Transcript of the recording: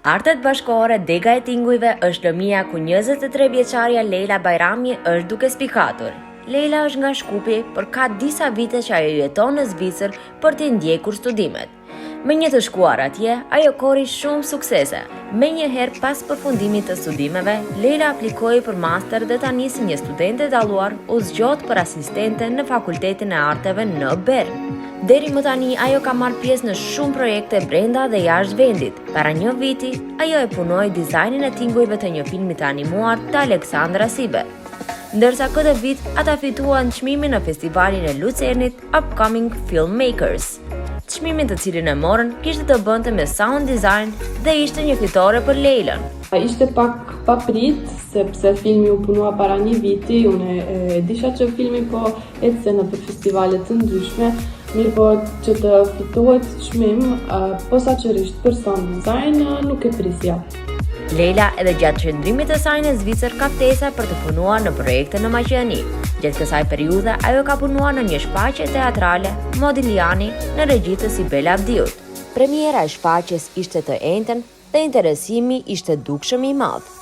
Artet bashkëkohore Dega e Tingujve është lëmia ku 23 vjeçarja Lejla Bajrami është duke spikatur. Lejla është nga Shkupi, por ka disa vite që ajo jeton në Zvicër për të ndjekur studimet. Me një të shkuar atje, ajo korri shumë suksese. Menjëherë pas përfundimit të studimeve, Lejla aplikoi për master dhe tani si një studente e dalluar u zgjodh për asistente në Fakultetin e Arteve në Bern. Deri më tani ajo ka marrë pjesë në shumë projekte brenda dhe jashtë vendit. Para një viti, ajo e punoi dizajnin e tingujve të një filmi të animuar të Aleksandra Sibe. Ndërsa këtë vit ata fituan çmimin në festivalin e Lucernit Upcoming Filmmakers. Çmimin të cilin e morën kishte të bënte me sound design dhe ishte një fitore për Lejlën. Ishte pak paprit, sepse filmi u punua para një viti, unë e disha që filmi po ecte nëpër festivale të ndryshme, mirë po që të fitohet çmim posaçërisht për sound design nuk e prisja. Lejla edhe gjatë qëndrimit të saj në Zvicër ka ftesa për të punuar në projekte në Maqedoni. Gjatë kësaj periudhe ajo ka punuar në një shfaqje teatrale Modigliani në regji të Sibel Abdiut. Premiera e shfaqjes ishte të enjten dhe interesimi ishte dukshëm i madh.